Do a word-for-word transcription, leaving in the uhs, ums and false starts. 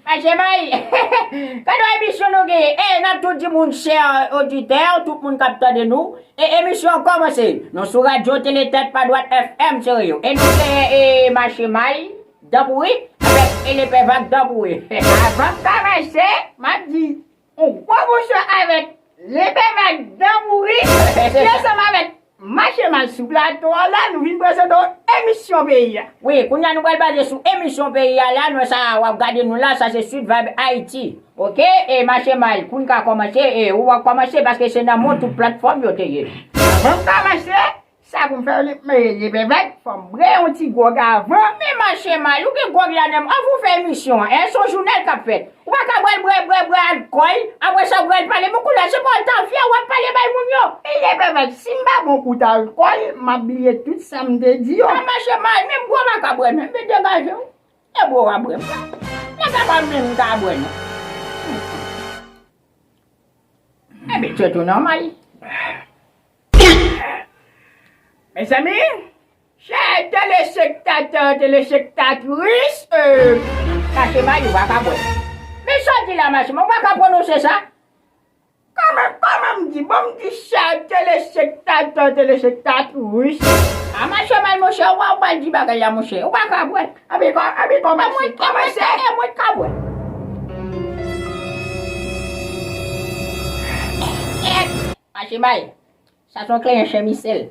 Mache may. Gade yon emisyon nou genyen. E n ap tou di moun, chè oditè, tout moun k ap tande nou. E emisyon an kòmanse. Nou sou radyo Tele Tèt Pa Dwat F M, cheri yo. E nou genyen e Mache May, Dan Pouri, avèk e Lepè Vag, Dan Pouri. Avan m kòmanse, m ap di yon gwo bonswa avèk Lepè Vag, Dan Pouri, ki ansanm avèk Mache May sou plato a la, nou vin prezante w emisyon peyi a. Wi, kounye a nou pral baze sou emisyon peyi a la, nan sa w ap gade nou la, sa se Sud Vibe Haïti. Oke, e Mache May, pou n ka kòmanse, e ou ap kòmanse paske se nan men w tout platfòm yo te ye. Avan m kòmanse, sa pou m fè, li, men Lepè Vag, fò m bwè yon ti gwòg avan. Men Mache May, ou gen gwòg la nan men w, anvan w fè emisyon an, e se yon jounal k ap fèt. Ou pa ka bwè l, bwè, bwè, bwè alkòl, apre sa w bwè l pale, men kounye a se pa w l ta fè, w ap pale bay moun yo. E Lepè Vag, si m pa bon kout alkòl, m ap bliye tout sa m te di yo. A Mache May, menm bwè w pa ka bwè, menm, men degaje w. E bwè w ap bwè. Nèg la pa menm ka bwè, non. Ebyen, se tou nòmal. Mezanmi, chè telespektatè, telespektatris, e, Mache May, ou pa ka bwè. Men sa w di la, Mache May, ou pa ka pwononse sa? Kòman, kòman m di? Bon, m di chè telespektatè, telespektatris. A Mache May, monchè, ou pa, ou pa di bagay la, monchè. Ou pa ka bwè. Epi kò-, epi kòmanse, kòmanse. E mwen k ka bwè. Mache May. Sa se yon kleyon chen misèl.